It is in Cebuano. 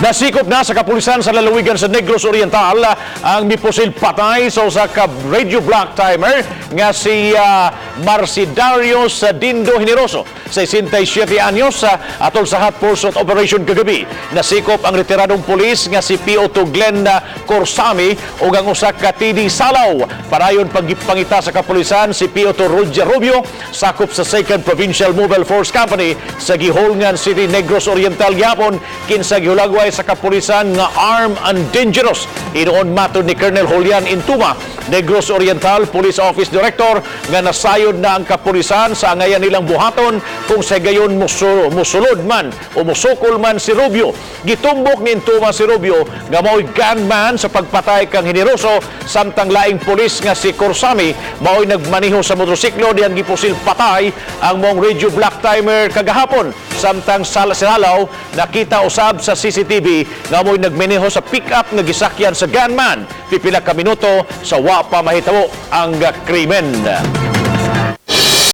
Nasikop na sa kapulisan sa lalawigan sa Negros Oriental ang mipusil patay sa usa ka radio block timer nga si Marcidario Sadindo Generoso, 67 anyos, sa atol sa hot pursuit operation kagabi. Nasikop ang retiradong pulis nga si PO2 Glenn Corsami ug ang usa ka TD Salaw. Padayon pagpangita sa kapulisan si PO2 Roger Rubio, sakop sa 2nd Provincial Mobile Force Company sa Guihulngan City, Negros Oriental gyapon, kinsa gihulagway sa kapulisan nga armed and dangerous. Hinuon matod ni Colonel Julian Intuma, Negros Oriental Police Office Director, nga nasayod na ang kapulisan sa angayan nilang buhaton kung sa gayon musulod man o musukol man si Rubio. Gitumbok ni Intuma si Rubio nga mao'y gunman sa pagpatay kang Generoso, samtang laing pulis nga si Corsami mao'y nagmaniho sa motorsiklo diyang gipusil patay ang maong radio block timer kagahapon, samtang sa Salaw nakita usab sa CCTV nga mo'y nagmaneho sa pick-up nga gisakyan sa gunman pipila ka minuto sa wa pa mahitabo ang krimen.